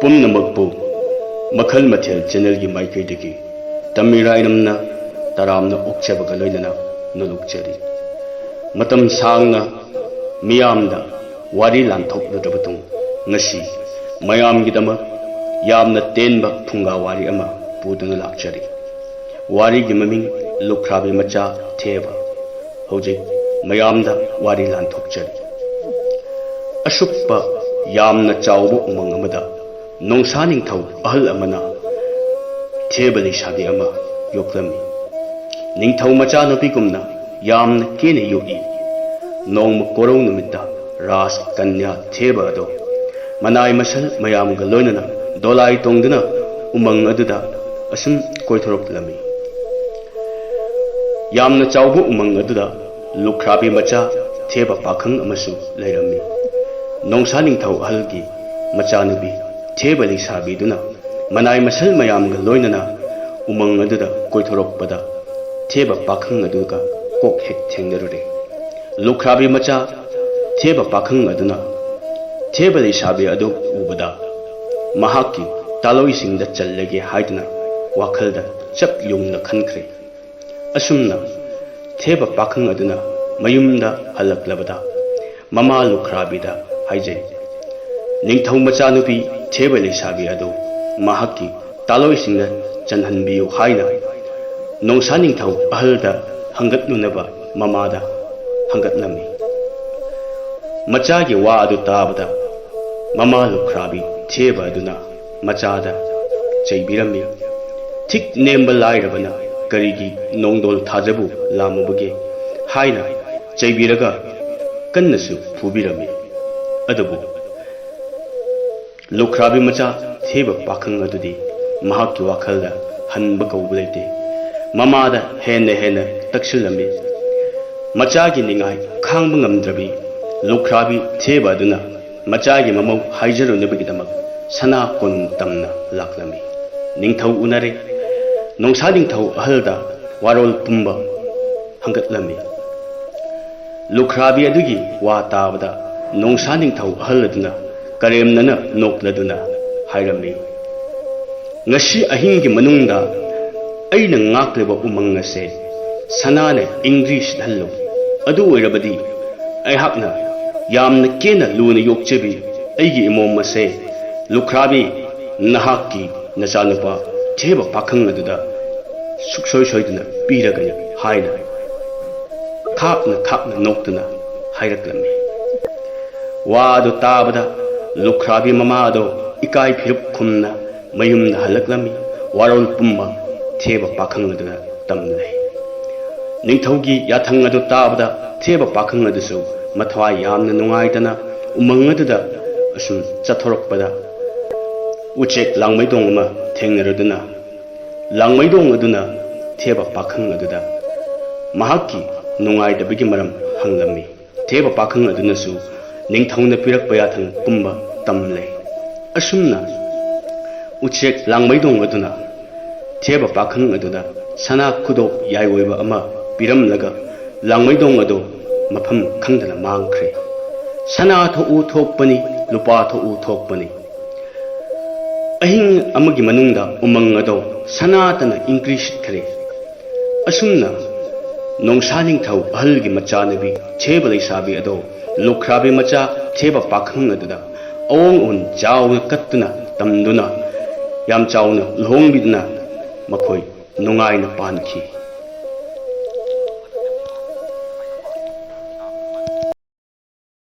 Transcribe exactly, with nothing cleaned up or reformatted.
ꯄꯨꯝꯅꯃꯛꯄꯨ ꯃꯈꯜ ꯃꯊꯦꯜ ꯆꯦꯅꯦꯜꯒꯤ ꯃꯥꯏꯀꯩꯗꯒꯤ ꯇꯝꯃꯤꯔꯥꯏꯔꯝꯅ ꯇꯔꯥꯝꯅ ꯑꯣꯛꯆꯕꯒ ꯂꯣꯏꯅꯅ ꯅꯣꯂꯨꯛꯆꯔꯤ꯫ ꯃꯇꯝ ꯁꯥꯡꯅ ꯃꯤꯌꯥꯝꯗ ꯋꯥꯔꯤ ꯂꯥꯟꯊꯣꯛꯂꯨꯗ꯭ꯔꯕ ꯇꯨꯡ, ꯉꯁꯤ ꯃꯌꯥꯝꯒꯤꯗꯃꯛ ꯌꯥꯝꯅ ꯇꯦꯟꯕ ꯐꯨꯡꯒꯥ ꯋꯥꯔꯤ ꯑꯃ ꯄꯨꯗꯨꯅ ꯂꯥꯛꯆꯔꯤ꯫ ꯋꯥꯔꯤꯒꯤ ꯃꯃꯤꯡ ꯂꯨꯈ꯭ꯔꯥꯕꯤ ꯃꯆꯥ ꯊꯦꯕ꯫ ꯍꯧꯖꯤꯛ ꯃꯌꯥꯝꯗ ꯋꯥꯔꯤ ꯂꯥꯟꯊꯣꯛꯆꯔꯤ꯫ ꯑꯁꯨꯛꯄ ꯌꯥꯝꯅ ꯆꯥꯎꯕ ꯎꯃꯪ ꯑꯃꯗ ꯅꯣꯡꯁꯥ ꯅꯤꯡꯊꯧ ꯑꯍꯜ ꯑꯃꯅ ꯊꯦꯕ ꯂꯩꯁꯥꯕꯤ ꯑꯃ ꯌꯣꯛꯂꯝꯃꯤ꯫ ꯅꯤꯡꯊꯧ ꯃꯆꯥꯅꯨꯄꯤꯒꯨꯝꯅ ꯌꯥꯝꯅ ꯀꯦꯅ ꯌꯣꯛꯏ꯫ ꯅꯣꯡꯃ ꯀꯣꯔꯧ ꯅꯨꯃꯤꯠꯇ ꯔꯥꯖ ꯀꯟꯌꯥ ꯊꯦꯕ ꯑꯗꯣ ꯃꯅꯥꯏ ꯃꯁꯜ ꯃꯌꯥꯝꯒ ꯂꯣꯏꯅꯅ ꯗꯣꯂꯥꯏ ꯇꯣꯡꯗꯨꯅ ꯎꯃꯪ ꯑꯗꯨꯗ ꯑꯁꯨꯝ ꯀꯣꯏꯊꯣꯔꯛꯂꯝꯃꯤ꯫ ꯌꯥꯝꯅ ꯆꯥꯎꯕ ꯎꯃꯪ ꯑꯗꯨꯗ ꯂꯨꯈ꯭ꯔꯥꯕꯤ ꯃꯆꯥ ꯊꯦꯕ ꯄꯥꯈꯪ ꯑꯃꯁꯨ ꯂꯩꯔꯝꯃꯤ꯫ ꯅꯣꯡꯁꯥ ꯅꯤꯡꯊꯧ ꯑꯍꯜꯒꯤ ꯃꯆꯥꯅꯨꯄꯤ ꯊꯦꯕ ꯂꯩꯁꯥꯕꯤꯗꯨꯅ ꯃꯅꯥꯏ ꯃꯁꯜ ꯃꯌꯥꯝꯒ ꯂꯣꯏꯅꯅ ꯎꯃꯪ ꯑꯗꯨꯗ ꯀꯣꯏꯊꯣꯔꯛꯄꯗ ꯊꯦꯕ ꯄꯥꯈꯪ ꯑꯗꯨꯒ ꯀꯣꯛ ꯍꯦꯛ ꯊꯦꯡꯅꯔꯨꯔꯦ꯫ ꯂꯨꯈ꯭ꯔꯥꯕꯤ ꯃꯆꯥ ꯊꯦꯕ ꯄꯥꯈꯪ ꯑꯗꯨꯅ ꯊꯦꯕ ꯂꯩꯁꯥꯕꯤ ꯑꯗꯨ ꯎꯕꯗ ꯃꯍꯥꯛꯀꯤ ꯇꯥꯂꯣꯏꯁꯤꯡꯗ ꯆꯜꯂꯒꯦ ꯍꯥꯏꯗꯨꯅ ꯋꯥꯈꯜꯗ ꯆꯞ ꯌꯨꯡꯅ ꯈꯟꯈ꯭ꯔꯦ꯫ ꯑꯁꯨꯝꯅ ꯊꯦꯕ ꯄꯥꯈꯪ ꯑꯗꯨꯅ ꯃꯌꯨꯝꯗ ꯍꯜꯂꯛꯂꯕꯗ ꯃꯃꯥ ꯂꯨꯈ꯭ꯔꯥꯕꯤꯗ ꯍꯥꯏꯖꯩ, "ꯅꯤꯡꯊꯧ ꯃꯆꯥꯅꯨꯄꯤ ꯊꯦꯕ ꯂꯩꯁꯥꯕꯤ ꯑꯗꯨ ꯃꯍꯥꯛꯀꯤ ꯇꯥꯂꯣꯏꯁꯤꯡꯅ ꯆꯟꯍꯟꯕꯤꯌꯨ" ꯍꯥꯏꯅ ꯅꯣꯡꯁꯥ ꯅꯤꯡꯊꯧ ꯑꯍꯜꯗ ꯍꯪꯒꯠꯂꯨꯅꯕ ꯃꯃꯥꯗ ꯍꯪꯒꯠꯂꯝꯃꯤ꯫ ꯃꯆꯥꯒꯤ ꯋꯥ ꯑꯗꯨ ꯇꯥꯕꯗ ꯃꯃꯥ ꯂꯨꯈ꯭ꯔꯥꯕꯤ ꯊꯦꯕ ꯑꯗꯨꯅ ꯃꯆꯥꯗ ꯆꯩꯕꯤꯔꯝꯃꯤ꯫ "ꯊꯤꯛ ꯅꯦꯝꯕ ꯂꯥꯏꯔꯕꯅ ꯀꯔꯤꯒꯤ ꯅꯣꯡꯗꯣꯜ ꯊꯥꯖꯕꯨ ꯂꯥꯝꯃꯨꯕꯒꯦ?" ꯍꯥꯏꯅ ꯆꯩꯕꯤꯔꯒ ꯀꯟꯅꯁꯨ ꯐꯨꯕꯤꯔꯝꯃꯤ꯫ ꯑꯗꯨꯕꯨ ꯂꯨꯈ꯭ꯔꯥꯕꯤ ꯃꯆꯥ ꯊꯦꯕ ꯄꯥꯈꯪ ꯑꯗꯨꯗꯤ ꯃꯍꯥꯛꯀꯤ ꯋꯥꯈꯜꯗ ꯍꯟꯕ ꯀꯧꯕ ꯂꯩꯇꯦ꯫ ꯃꯃꯥꯗ ꯍꯦꯟꯅ ꯍꯦꯟꯅ ꯇꯛꯁꯤꯜꯂꯝꯃꯤ꯫ ꯃꯆꯥꯒꯤ ꯅꯤꯡꯉꯥꯏ ꯈꯥꯡꯕ ꯉꯝꯗ꯭ꯔꯕꯤ ꯂꯨꯈ꯭ꯔꯥꯕꯤ ꯊꯦꯕ ꯑꯗꯨꯅ ꯃꯆꯥꯒꯤ ꯃꯃꯧ ꯍꯥꯏꯖꯔꯨꯅꯕꯒꯤꯗꯃꯛ ꯁꯅꯥ ꯀꯣꯅꯨꯡ ꯇꯝꯅ ꯂꯥꯛꯂꯝꯃꯤ꯫ ꯅꯤꯡꯊꯧ ꯎꯅꯔꯦ꯫ ꯅꯣꯡꯁꯥ ꯅꯤꯡꯊꯧ ꯑꯍꯜꯗ ꯋꯥꯔꯣꯜ ꯄꯨꯝꯕ ꯍꯪꯒꯠꯂꯝꯃꯤ꯫ ꯂꯨꯈ꯭ꯔꯥꯕꯤ ꯑꯗꯨꯒꯤ ꯋꯥ ꯇꯥꯕꯗ ꯅꯣꯡꯁꯥ ꯅꯤꯡꯊꯧ ꯑꯍꯜ ꯑꯗꯨꯅ ꯀꯔꯦꯝꯅꯅ ꯅꯣꯛꯂꯗꯨꯅ ꯍꯥꯏꯔꯝꯃꯤ꯫ ꯉꯁꯤ ꯑꯍꯤꯡꯒꯤ ꯃꯅꯨꯡꯗ ꯑꯩꯅ ꯉꯥꯛꯂꯤꯕ ꯎꯃꯪ ꯑꯁꯦ ꯁꯅꯥꯅ ꯏꯪꯗ꯭ꯔꯤ ꯁꯤꯠꯍꯜꯂꯨ꯫ ꯑꯗꯨ ꯑꯣꯏꯔꯕꯗꯤ ꯑꯩꯍꯥꯛꯅ ꯌꯥꯝꯅ ꯀꯦꯅ ꯂꯨꯅ ꯌꯣꯛꯆꯕꯤ ꯑꯩꯒꯤ ꯏꯃꯣꯝ ꯑꯁꯦ ꯂꯨꯈ꯭ꯔꯥꯕꯤ ꯅꯍꯥꯛꯀꯤ ꯅꯆꯥꯅꯨꯄꯥ ꯊꯦꯕ ꯄꯥꯈꯪ ꯑꯗꯨꯗ ꯁꯨꯛꯁꯣꯏ ꯁꯣꯏꯗꯅ ꯄꯤꯔꯒꯅꯤ ꯍꯥꯏꯅ ꯈꯥꯛꯅ ꯈꯥꯛꯅ ꯅꯣꯛꯇꯨꯅ ꯍꯥꯏꯔꯛꯂꯝꯃꯤ꯫ ꯋꯥ ꯑꯗꯨ ꯇꯥꯕꯗ ꯂꯨꯈ꯭ꯔꯥꯕꯤ ꯃꯃꯥ ꯑꯗꯣ ꯏꯀꯥꯏ ꯐꯤꯔꯨꯞ ꯈꯨꯝꯅ ꯃꯌꯨꯝꯗ ꯍꯜꯂꯛꯂꯝꯃꯤ꯫ ꯋꯥꯔꯣꯜ ꯄꯨꯝꯕ ꯊꯦꯕ ꯄꯥꯈꯪ ꯑꯗꯨꯗ ꯇꯝꯂꯦ꯫ ꯅꯤꯡꯊꯧꯒꯤ ꯌꯥꯊꯪ ꯑꯗꯨ ꯇꯥꯕꯗ ꯊꯦꯕ ꯄꯥꯈꯪ ꯑꯗꯨꯁꯨ ꯃꯊ꯭ꯋꯥꯏ ꯌꯥꯝꯅ ꯅꯨꯡꯉꯥꯏꯗꯅ ꯎꯃꯪ ꯑꯗꯨꯗ ꯑꯁꯨꯝ ꯆꯠꯊꯣꯔꯛꯄꯗ ꯎꯆꯦꯛ ꯂꯥꯡꯃꯩꯗꯣꯡ ꯑꯃ ꯊꯦꯡꯅꯔꯗꯨꯅ ꯂꯥꯡꯃꯩꯗꯣꯡ ꯑꯗꯨꯅ ꯊꯦꯕ ꯄꯥꯈꯪ ꯑꯗꯨꯗ ꯃꯍꯥꯛꯀꯤ ꯅꯨꯡꯉꯥꯏꯇꯕꯒꯤ ꯃꯔꯝ ꯍꯪꯂꯝꯃꯤ꯫ ꯊꯦꯕ ꯄꯥꯈꯪ ꯑꯗꯨꯅꯁꯨ ꯅꯤꯡꯊꯧꯅ ꯄꯤꯔꯛꯄ ꯌꯥꯊꯪ ꯄꯨꯝꯕ ꯇꯝꯂꯦ꯫ ꯑꯁꯨꯝꯅ ꯎꯆꯦꯛ ꯂꯥꯡꯃꯩꯗꯣꯡ ꯑꯗꯨꯅ ꯊꯦꯕ ꯄꯥꯈꯪ ꯑꯗꯨꯗ ꯁꯅꯥ ꯈꯨꯗꯣꯞ ꯌꯥꯏ ꯑꯣꯏꯕ ꯑꯃ ꯄꯤꯔꯝꯂꯒ ꯂꯥꯡꯃꯩꯗꯣꯡ ꯑꯗꯨ ꯃꯐꯝ ꯈꯪꯗꯅ ꯃꯥꯡꯈ꯭ꯔꯦ꯫ ꯁꯅꯥ ꯊꯣꯛꯎ ꯊꯣꯛꯄꯅꯤ, ꯂꯨꯄꯥ ꯊꯣꯛꯎ ꯊꯣꯛꯄꯅꯤ꯫ ꯑꯍꯤꯡ ꯑꯃꯒꯤ ꯃꯅꯨꯡꯗ ꯎꯃꯪ ꯑꯗꯣ ꯁꯅꯥꯇꯅ ꯏꯪꯀ꯭ꯔꯤ ꯁꯤꯠꯈ꯭ꯔꯦ꯫ ꯑꯁꯨꯝꯅ ꯅꯣꯡꯁꯥ ꯅꯤꯡꯊꯧ ꯑꯍꯜꯒꯤ ꯃꯆꯥꯅꯨꯄꯤ ꯊꯦꯕ ꯂꯩꯁꯥꯕꯤ ꯑꯗꯣ ꯂꯨꯈ꯭ꯔꯥꯕꯤ ꯃꯆꯥ ꯊꯦꯕ ꯄꯥꯈꯪ ꯑꯗꯨꯗ ꯑꯑꯣꯡ ꯑꯎꯟ ꯆꯥꯎꯅ ꯀꯠꯇꯨꯅ ꯇꯝꯗꯨꯅ ꯌꯥꯝ ꯆꯥꯎꯅ ꯂꯨꯍꯣꯡꯕꯤꯗꯨꯅ ꯃꯈꯣꯏ ꯅꯨꯡꯉꯥꯏꯅ ꯄꯥꯟꯈꯤ꯫